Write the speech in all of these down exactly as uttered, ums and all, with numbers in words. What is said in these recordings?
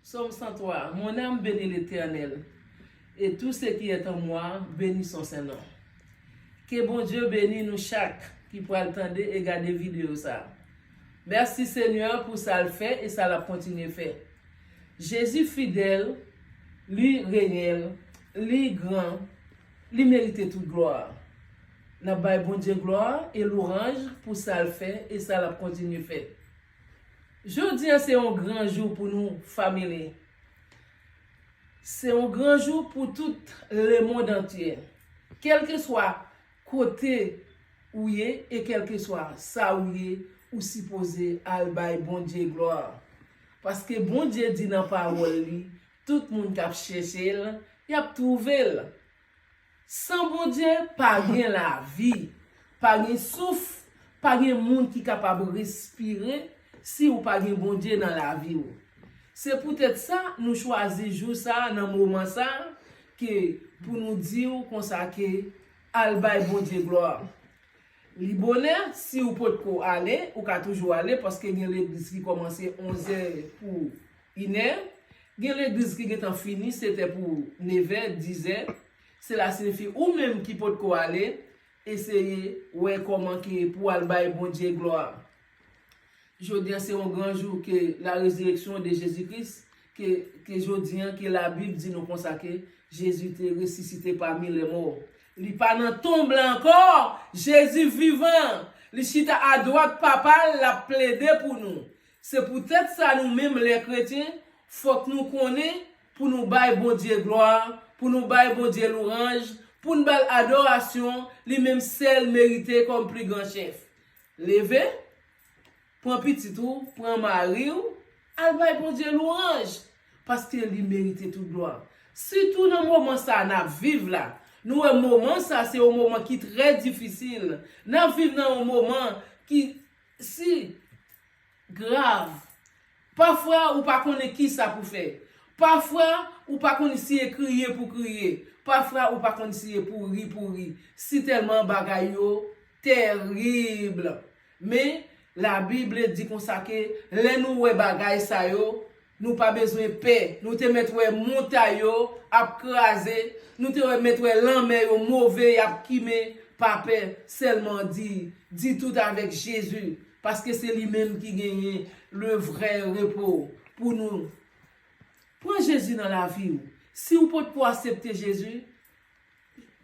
Psaume cent trois. Mon âme bénit l'Éternel, et tout ce qui est en moi bénit son saint nom. Ke Bondye beni nou chak ki pral tande e gade videyo sa. Mèsi Senyè pou sa l fè e sa l ap kontinye fè. Jezi fidèl, li reyèl, li gran, li merite tout glwa. N ap bay Bondye glwa e lwanj pou sa l fè e sa l ap kontinye fè. Jodi a se yon gran jou pou nou, fanmi. Se yon gran jou pou tout lemonn antye. Kèlkeswa kote ou ye e kèlkeswa sa ou ye, ou sipoze al bay Bondye glwa. Paske Bondye di nan pawòl li, tout moun k ap chèche l, y ap twouve l. San Bondye, pa gen lavi, pa gen souf, pa gen moun ki kapab respire si ou pa gen Bondye nan lavi w. Se poutèt sa nou chwazi jou sa a nan moman sa a ke pou nou di w konsa ke al bay Bondye glwa. Li bonè, si ou potko ale, ou ka toujou ale, paske gen legliz ki kòmanse onzè pou inè, gen legliz ki gentan fini setè pou nevè, dizè. Sela siyifi ou menm ki potko ale, eseye wè kòman ke pou al bay Bondye glwa. Jodi a se yon gran jou ke la résurrection de Jésus-Christ, ke, ke jodi a ke Labib di nou konsa ke Jezi te resisite pami lè mò. Li pa nan tonb la ankò, Jezi vivan. Li chita adwat Papa l, l ap plede pou nou. Se poutèt sa nou menm lè kretyen, fòk nou konnen pou nou bay Bondye glwa, pou nou bay Bondye lwanj, pou n ba l adorasyon, li menm sèl merite kòm pli gran chèf. Leve, pran pitit ou, pran mari w, al bay Bondye lwanj, paske li merite tout glwa. Sitou nan moman sa a n ap viv la, nou wè moman sa a se yon moman ki trè difisil. N ap viv nan yon moman ki si grav. Pafwa ou pa konnen kisa pou fè. Pafwa ou pa konn si e kriye pou kriye. Pafwa ou pa konn si e pou ri pou ri. Si tèlman bagay yo terib. Men, Labib di konsa ke lè nou wè bagay sa yo, nou pa bezwen pè. Nou te mèt wè montay yo ap kraze. Nou te wè, mèt wè lanmè yo move, y ap kimen. Pa pè, sèlman di, di tout avèk Jezi, paske se li menm ki genyen le vrè repo pou nou. Pran Jezi nan lavi w. Si w potko aksepte Jezi,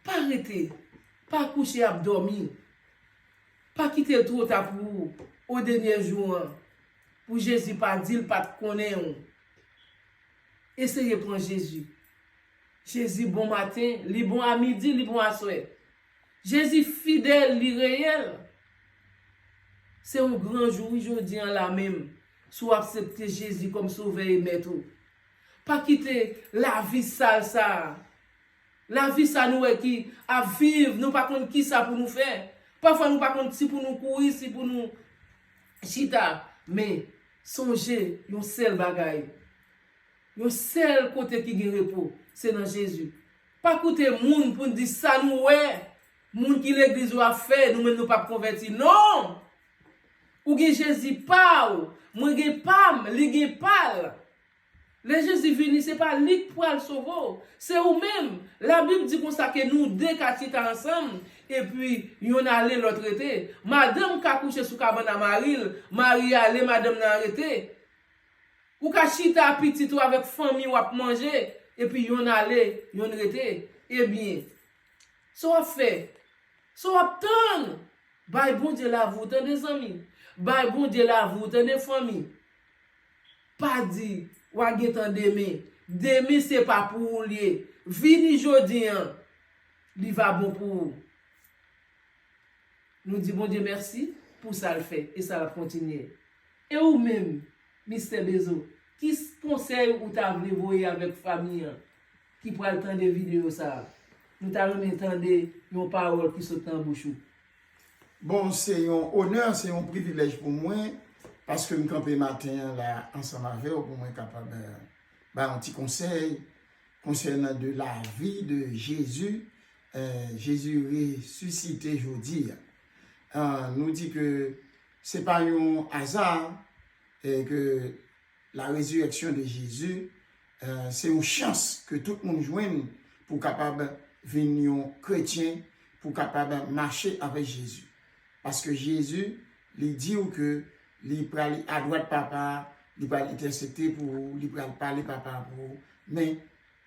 pa rete, pa kouche ap dòmi. Pa kite l twò ta pou ou, o dènye jou an, pou Jezi pa di l pa t konnen w. Eseye pran Jezi. Jezi bon maten, li bon a midi, li bon aswè. Jezi fidèl, li reyèl. Se yon gran jou, wi, jodi an la menm, si w aksepte Jezi kòm Sovè e Mèt ou. Pa kite lavi sal sa a. Lavi sa nou wè ki ap viv, nou pa konn kisa pou nou fè. Pafwa nou pa konn si pou nou kouri, si pou nou chita. Men, sonje yon sèl bagay. Yon sèl kote ki gen repo, se nan Jezi. Pa koute moun pou n di sa nou wè, moun ki legliz yo ap fè, nou menm nou p ap konvèti. Non! Ou gen Jezi pa w, mwen gen pa m, li gen pa l. Lè Jezi vini, se pa li k pral sove w, se ou menm. Labib di konsa ke nou de ka chita ansanm, epi yonn ale, lòt rete. Madanm ka kouche sou kabann a mari l, mari ale, madanm nan rete. Ou ka chita pitit ou avèk fanmi w ap manje, epi yonn ale, yonn rete. Ebyen, sa w ap fè? Sa w ap tann? Bay Bondye lavi w, tande zanmi. Bay Bondye lavi w, tande fanmi. Pa di, w a gentan demen. Demen se pa pou ou l ye. Vini jodi an, li va bon pou ou. Nou di Bondye mèsi pou sa l fè e sa l ap kontinye. E ou menm, Mistè Bezo, ki konsèy ou ta vle voye avèk fanmi an ki pral tande videyo sa a? Nou ta renmen tande yon pawòl ki sot nan bouch ou. Bon, se yon onè, se yon privilèj pou mwen, paske m kanpe maten an la ansanm avè w pou mwen kapab, eh, bay yon ti konsèy konsènan de la vi de Jezi, eh, Jezi resisite jodi a. Ah, nou di ke se pa yon aza, eh, ke la résurrection de Jésus, Se yon chans ke tout moun jwenn pou kapab vin yon kretyen, pou kapab mache avèk Jezi. Paske Jezi, li di w ke li pral adwat Papa, li pral entèsepte pou ou, li pral pale Papa pou ou. Men,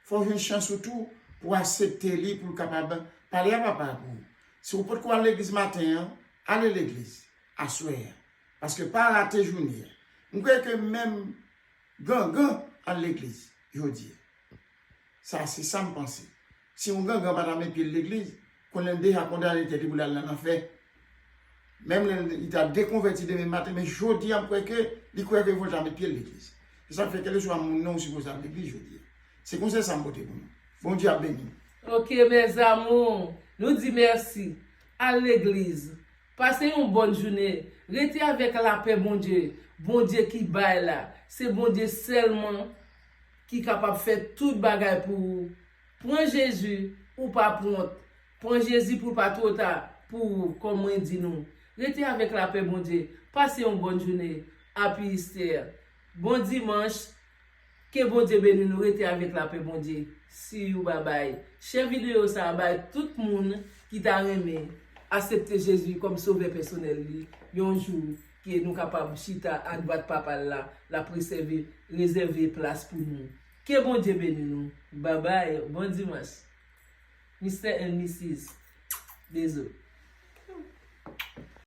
fò w jwenn chans ou tou pou aksepte li, pou l kapab pale a Papa pou ou. Si w potko al legliz maten an, ale legliz aswè a. Paske pa rate jounen an. M kwè ke menm gangan al legliz jodi a. Sa se sa m panse. Si yon gangan pa ta met pye l legliz, konnen l deja kondane tèt li pou l al nan lanfè. Menm lè li ta dekonvèti demen maten, men jodi a m kwè ke li kwè ke fò l ta met pye l legliz. Se sa k fè kèlkeswa moun nan ou sipoze al legliz jodi a. Se konsèy sa m pote pou nou. Bondye ap beni nou. Ok, mes amours, nou di mèsi. Al legliz. Pase yon bòn jounen. Rete avèk lapè Bondye. Bondye ki bay la. Se Bondye sèlman ki kapab fè tout bagay pou ou. Pran Jezi, ou p ap wont. Pran Jezi pou l pa twò ta pou ou, kòm mwen di nou. Rete avèk lapè Bondye. Pase yon bòn jounen. Happy Easter. Bon dimanch. Ke Bondye beni nou, rete avèk lapè Bondye. See you, bye bye. Share videyo sa a bay tout moun ki ta renmen aksepte Jezi kòm sovè pèsonèl li. Yon jou ke nou kapab chita adwat Papa l la, l ap resève, rezève plas pou nou. Ke Bondye beni nou. Bye bye. Bon dimanch. Mister and Missus Dezo.